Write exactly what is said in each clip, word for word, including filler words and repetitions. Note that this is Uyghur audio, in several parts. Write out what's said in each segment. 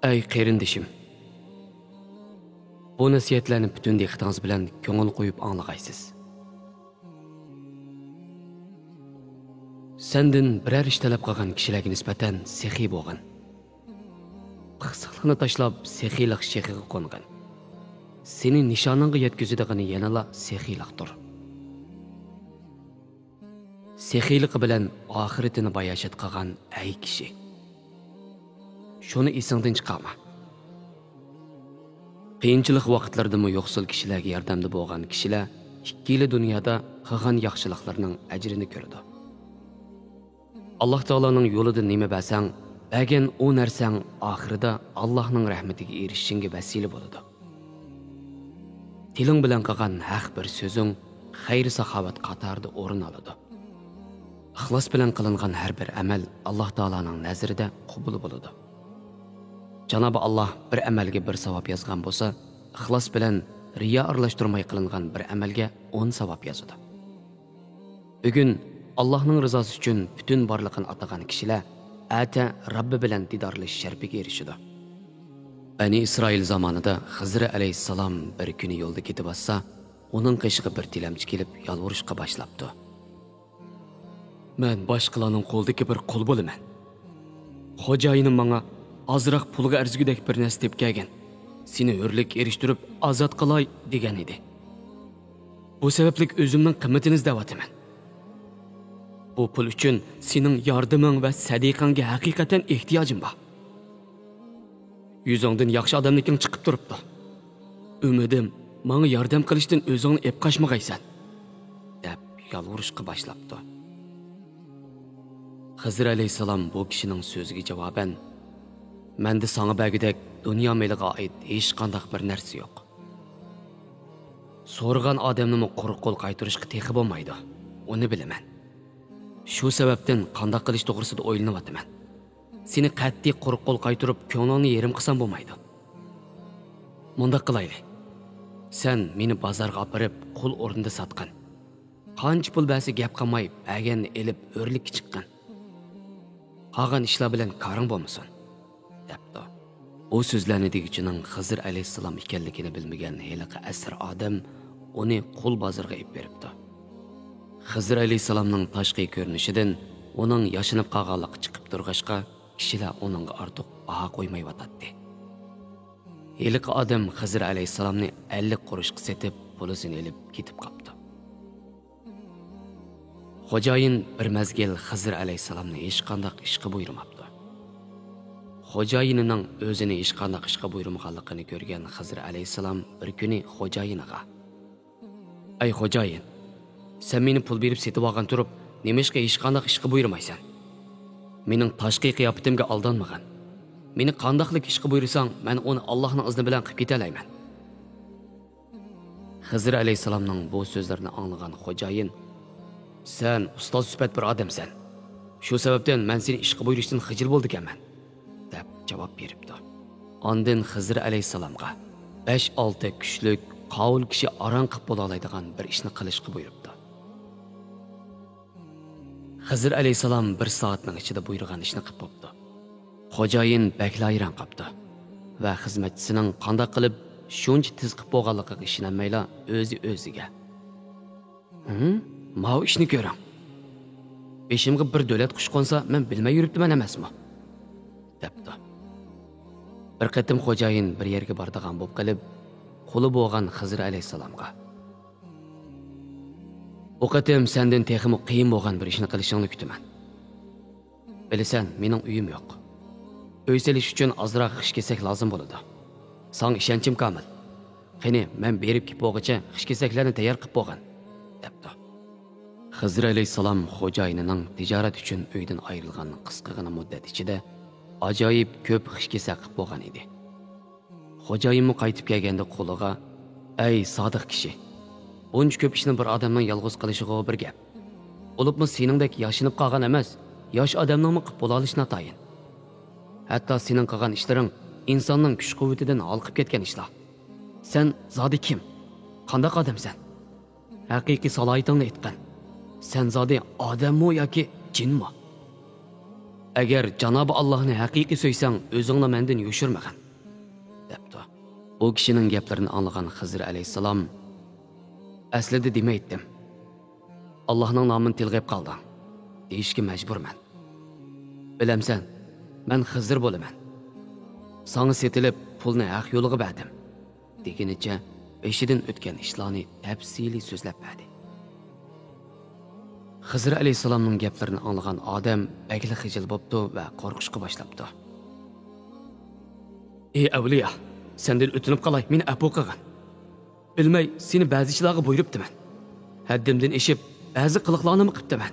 ئەي قېرىندىشىم! بۇ نەسىھەتلەرنى پۈتۈن دىققىتىڭىز بىلەن كۆڭۈل قويۇپ ئاڭلىغايسىز. سەندىن بىرەر ئىش تەلەپ قىلغان كىشىلەرگە نىسبەتەن سېخىي بولغىن. پىخسىقلىقنى تاشلاپ، سېخىيلىق شېخىغا قونغىن. سېنى نىشانىڭغا يەتكۈزىدىغىنى يەنىلا سېخىيلىقتۇر. سېخىيلىقى بىلەن ئاخىرىتىنى باياشات قىلغان ئەي كىشى! شۇنى ئېسىڭدىن چىقارما. قىيىنچىلىق ۋاقىتلىرىدىمۇ يوقسۇل كىشىلەرگە ياردەمدە بولغان كىشىلەر ئىككىلا دۇنيادا قىلغان ياخشىلىقلىرىنىڭ ئەجرىنى كۆرىدۇ. ئاللاھ تائالانىڭ يولىدا نېمە بەرسەڭ، بەرگەن ئۇ نەرسەڭ ئاخىرىدا ئاللاھنىڭ رەھمىتىگە ئېرىشىشىڭگە ۋەسىلە بولىدۇ. تىلىڭ بىلەن قىلغان ھەق بىر سۆزۈڭ خەير-ساخاۋەت قاتارىدا ئورۇن ئالىدۇ. ئىخلاس بىلەن قىلىنغان ھەر بىر ئەمەل ئاللاھ تائالانىڭ نەزىرىدە قوبۇل بولىدۇ. جانابى ئاللاھ بىر ئەمەلگە بىر ساۋاب يازغان بولسا، ئىخلاس بىلەن رىيا ئارىلاشتۇرماي قىلىنغان بىر ئەمەلگە ئون ساۋاب يازىدۇ. بۈگۈن ئاللاھنىڭ رىزاسى ئۈچۈن پۈتۈن بارلىقىنى ئاتىغان كىشىلەر ئەتە رەببى بىلەن دىدارلىشىش شەرىپىگە ئېرىشىدۇ. بەنى ئىسرائىل زامانىدا خىزىر ئەلەيھىسسالام بىر كۈنى يولدا كېتىۋاتسا، ئۇنىڭ قېشىغا بىر تىلەمچى كېلىپ يالۋۇرۇشقا باشلاپتۇ. مەن باشقىلارنىڭ قولىدىكى بىر قۇل بولىمەن. خوجايىنىم ماڭا ئازراق پۇلغا ئەرزىگۈدەك بىر نەرسە تېپىپ كەلگىن، سېنى ھۆرلۈككە ئېرىشتۈرۈپ ئازاد قىلاي دېگەن ئىدى. بۇ سەۋەبلىك ئۆزۈمنىڭ قىممىتىنى ئىزدەۋاتىمەن. بۇ پۇل ئۈچۈن سېنىڭ ياردىمىڭ ۋە سەدىقەڭگە ھەقىقەتەن ئېھتىياجىم بار. يۈزۈڭدىن ياخشى ئادەملىكىڭ چىقىپ تۇرۇپتۇ. ئۈمىدىم، ماڭا ياردەم قىلىشتىن ئۆزۈڭنى ئېپ قاچمىغايسەن، دەپ يالۋۇرۇشقا باشلاپتۇ. خىزىر ئەلەيھىسسالام بۇ كىشىنىڭ سۆزىگە جاۋابەن، مەندە ساڭا بەرگۈدەك دۇنيا مېلىغا ئائىت ھېچقانداق بىر نەرسە يوق. سورىغان ئادەمنىمۇ قۇرۇق قول قايتۇرۇشقا تېخى بولمايدۇ. ئۇنى بىلىمەن. شۇ سەۋەبتىن قانداق قىلىش توغرىسىدا ئويلىنىۋاتىمەن. سېنى قەتئىي قۇرۇق قول قايتۇرۇپ، كۆڭلۈڭنى يېرىم قىلسام بولمايدۇ. مۇنداق قىلايلى. سەن مېنى بازارغا ئاپىرىپ، قۇل ئورنىدا ساتقىن. قانچە پۇل بەرسە گەپ قىلماي، بەرگەننى ئېلىپ، ھۆرلۈككە چىققىن. قالغان ئىشلار بىلەن كارىڭ بولمىسۇن، دەپتۇ. ئۇ سۆزلەرنى دېگۈچىنىڭ خىزىر ئەلەيھىسسالام ئىكەنلىكىنى بىلمىگەن ھېلىقى ئەسىر ئادەم ئۇنى قۇل بازىرىغا ئېلىپ بېرىپتۇ. خىزىر ئەلەيھىسسالامنىڭ تاشقى كۆرۈنۈشىدىن ئۇنىڭ ياشىنىپ قالغانلىقى چىقىپ تۇرغاچقا، كىشىلەر ئۇنىڭغا ئارتۇق باھا قويمايۋاتاتتى. ھېلىقى ئادەم خىزىر ئەلەيھىسسالامنى ئەللىك قۇرۇشقا سېتىپ، پۇلىسىنى ئېلىپ كېتىپ قاپتۇ. خوجايىن بىر مەزگىل خىزىر ئەلەيھىسسالامنى ھېچقانداق ئىشقا بۇيرۇماپتۇ. خوجايىنىنىڭ ئۆزىنى ھېچقانداق ئىشقا بۇيرۇمىغانلىقىنى كۆرگەن خىزىر ئەلەيھىسسالام بىر كۈنى خوجايىنىغا، ئەي خوجايىن، سەن مېنى پۇل بېرىپ سېتىۋالغان تۇرۇپ، نېمىشقا ھېچقانداق ئىشقا بۇيرۇمايسەن؟ مېنىڭ تاشقى قىياپىتىمگە ئالدانمىغىن. مېنى قانداقلىك ئىشقا بۇيرۇساڭ، مەن ئۇنى ئاللاھنىڭ ئىزنى بىلەن قىلىپ كېتەلەيمەن. خىزىر ئەلەيھىسسالامنىڭ بۇ سۆزلىرىنى ئاڭلىغان خوجايىن، سەن ئۇستاز سۈپەت بىر ئادەمسەن. شۇ سەۋەبتىن مەن سېنى ئىشقا بۇيرۇشتىن خىجىل بولىدىكەنمەن، دەپ جاۋاب بېرىپتۇ. ئاندىن خىزىر ئەلەيھىسسالامغا بەش-ئالتە كۈچلۈك، قاۋۇل كىشى ئاران قىلىپ بولالايدىغان بىر ئىشنى قىلىشقا بۇيرۇپتۇ. خىزىر ئەلەيھىسسالام بىر سائەتنىڭ ئىچىدە بۇيرۇغان ئىشنى قىلىپ بوپتۇ. خوجايىن بەكلا ھەيران قاپتۇ ۋە خىزمەتچىسىنىڭ قانداق قىلىپ شۇنچە تېز قىلىپ بولغانلىقىغا ئىشىنەلمەيلا، ئۆزى ئۆزىگە، ھىم، ماۋۇ ئىشنى كۆرۈڭ. بېشىمغا بىر دۆلەت قۇشى قونسا، مەن بىلمەي يۈرۈپتىمەن ئەمەسمۇ؟ دەپتۇ. بىر قېتىم خوجايىن بىر يەرگە بارىدىغان بولۇپ قېلىپ، قۇلى بولغان خىزىر ئەلەيھىسسالامغا، بۇ قېتىم سەندىن تېخىمۇ قىيىن بولغان بىر ئىشنى قىلىشىڭنى كۈتىمەن. بىلىسەن، مېنىڭ ئۆيۈم يوق. ئۆي سېلىش ئۈچۈن ئازراق خىش-كېسەك لازىم بولىدۇ. ساڭا ئىشەنچىم كامىل. قېنى، مەن بېرىپ كېلىپ بولغۇچە خىش-كېسەكلەرنى تەييار قىلىپ بولغىن، دەپتۇ. خىزىر ئەلەيھىسسالام خوجايىنىنىڭ تىجارەت ئۈچۈن ئۆيدىن ئايرىلغان قىسقىغىنا مۇددەت ئىچىدە ئاجايىپ كۆپ خىش-كېسەك قىلىپ بولغان ئىدى. خوجايىنمۇ قايتىپ كەلگەندە قۇلىغا، ئەي سادىق كىشى، بۇنچە كۆپ ئىشنى بىر ئادەمنىڭ يالغۇز قىلىشىغۇ بىر گەپ. بولۇپمۇ سېنىڭدەك ياشىنىپ قالغان ئەمەس، ياش ئادەمنىڭمۇ قىلىپ بولالىشى ناتايىن. ھەتتا سېنىڭ قىلغان ئىشلىرىڭ ئىنساننىڭ كۈچ-قۇۋۋىتىدىن ھالقىپ كەتكەن ئىشلار. سەن زادى كىم؟ قانداق ئادەمسەن؟ ھەقىقىي سالاھىيىتىڭنى ئېيتقىن. سەن زادى ئادەممۇ ياكى جىنمۇ؟ «ئەگەر جانابى ئاللاھنى ھەقىقىي سۆيسەڭ، ئۆزۈڭلا مەندىن يوشۇرمىغىن» دەپتۇ. ئۇ كىشىنىڭ گەپلىرىنى ئاڭلىغان خىزىر ئەلەيھىسسالام، «ئەسلىدە دېمەيتتىم. ئاللاھنىڭ نامىنى تىلغا ئېلىپ قالدىڭ دېيىشكە مەجبۇرمەن. بىلەمسەن، مەن خىزىر بولىمەن. ساڭا سېتىلىپ، پۇلنى ھەق يولىغا بەردىم» دېگىنىچە بېشىدىن ئۆتكەن ئىشلارنى تەپسىلىي سۆزلەپ بەردى. خىزىر ئەلەيھىسسالامنىڭ گەپلىرىنى ئاڭلىغان ئادەم بەكلا خىجىل بوپتۇ ۋە قورقۇشقا باشلاپتۇ. «ئى ئەۋلىيا، سەندىن ئۆتۈنۈپ قالاي، مېنى ئەپۇ قىلغىن. بىلمەي سېنى بەزى ئىشلارغا بۇيرۇپتىمەن. ھەددىمدىن ئېشىپ، بەزى قىلىقلارنىمۇ قىپتىمەن.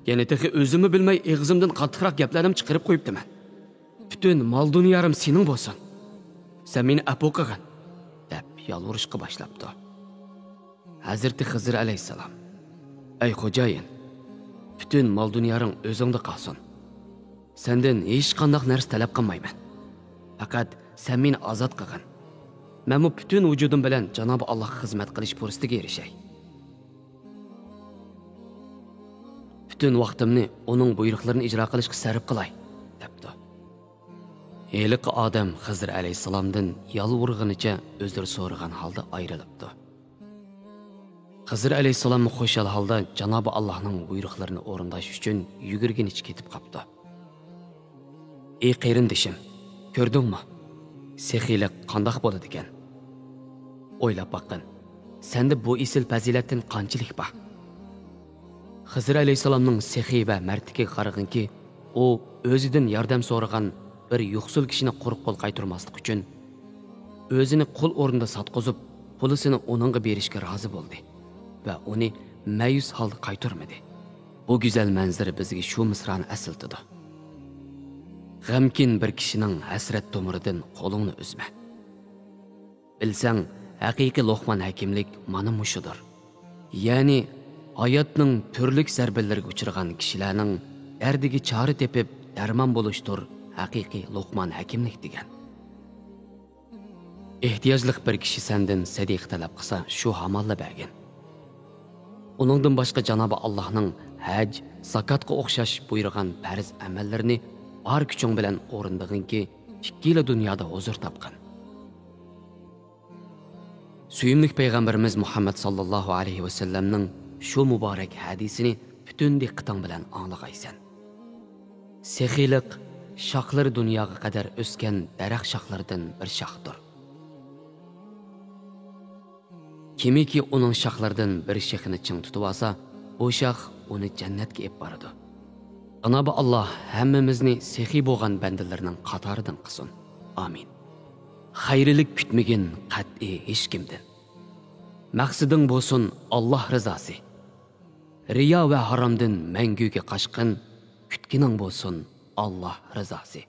يەنە تېخى ئۆزۈممۇ بىلمەي ئېغىزىمدىن قاتتىقراق گەپلەرنىمۇ چىقىرىپ قويۇپتىمەن. پۈتۈن مال-دۇنيالىرىم سېنىڭ بولسۇن. سەن مېنى ئەپۇ قىلغىن» دەپ يالۋۇرۇشقا باشلاپتۇ. ھەزرىتى خىزىر ئەلەيھىسسالام، «ئەي خوجايىن، پۈتۈن مال-دۇنيالىرىڭ ئۆزۈڭدە قالسۇن. سەندىن ھېچقانداق نەرسە تەلەپ قىلمايمەن. پەقەت سەن مېنى ئازاد قىلغىن. مەنمۇ پۈتۈن ۋۇجۇدۇم بىلەن جانابى ئاللاھقا خىزمەت قىلىش پۇرسىتىگە ئېرىشەي. پۈتۈن ۋاقتىمنى ئۇنىڭ بۇيرۇقلىرىنى ئىجرا قىلىشقا سەرپ قىلاي» دەپتۇ. ھېلىقى ئادەم خىزىر ئەلەيھىسسالامدىن يالۋۇرغىنىچە ئۆزرە سورىغان ھالدا ئايرىلىپتۇ. خىزىر ئەلەيھىسسالاممۇ خۇشال ھالدا جانابى ئاللاھنىڭ بۇيرۇقلىرىنى ئورۇنداش ئۈچۈن يۈگۈرگىنىچە كېتىپ قاپتۇ. «ئى قېرىندىشىم، كۆردۈڭمۇ؟ سېخىيلىق قانداق بولىدىكەن؟ ئويلاپ باققىن، سەندە بۇ ئېسىل پەزىلەتتىن قانچىلىك بار؟» خىزىر ئەلەيھىسسالامنىڭ سېخىي ۋە مەردلىكىگە قارىغىنكى، ئۇ ئۆزىدىن ياردەم سورىغان بىر يوقسۇل كىشىنى قۇرۇق قول قايتۇرماسلىق ئۈچۈن، ئۆزىنى قۇل ئورنىدا ساتقۇزۇپ، پۇلىسىنى ئۇنىڭغا بېرىشكە رازى بولدى ۋە ئۇنى مەيۈس ھالدا قايتۇرمىدى. بۇ گۈزەل مەنزىرە بىزگە شۇ مىسرانى ئەسلىتىدۇ: «غەمكىن بىر كىشىنىڭ ھەسرەت تومۇرىدىن قولۇڭنى ئۈزمە.» بىلسەڭ، ھەقىقىي لوقمان ھەكىملىك مانا مۇشۇدۇر. يەنى، ھاياتنىڭ تۈرلۈك زەربىلىرىگە ئۇچرىغان كىشىلەرنىڭ دەردىگە چارە تېپىپ، دەرمان بولۇشتۇر ھەقىقىي لوقمان ھەكىملىك دېگەن. ئېھتىياجلىق بىر كىشى سەندىن سەدىقە تەلەپ قىلسا، شۇ ھامانلا بەرگىن. ئۇنىڭدىن باشقا جانابى ئاللاھنىڭ ھەج، زاكاتقا ئوخشاش بۇيرۇغان پەرز ئەمەللىرىنى بار كۈچۈڭ بىلەن ئورۇندىغىنكى، ئىككىلا دۇنيادا ھۇزۇر تاپقىن. سۆيۈملۈك پەيغەمبىرىمىز مۇھەممەد ساللاللاھۇ ئەلەيھى ۋەسەللەمنىڭ شۇ مۇبارەك ھەدىسىنى پۈتۈن دىققىتىڭ بىلەن ئاڭلىغايسەن. سېخىيلىق شاخلىرى دۇنياغا قەدەر ئۆسكەن دەرەخ شاخلىرىدىن بىر شاختۇر. كىمكى ئۇنىڭ شاخلىرىدىن بىر شېخىنى چىڭ تۇتۇۋالسا، بۇ شاخ ئۇنى جەننەتكە ئېلىپ بارىدۇ. جانابى ئاللاھ ھەممىمىزنى سېخىي بولغان بەندىلىرىنىڭ قاتارىدىن قىلسۇن. ئامىن. خەيرلىك كۈتمىگىن قەتئىي ھېچكىمدىن. مەقسىتىڭ بولسۇن ئاللاھ رىزاسى. رىيا ۋە ھارامدىن مەڭگۈگە قاچقىن، كۈتكىنىڭ بولسۇن ئاللاھ رىزاسى.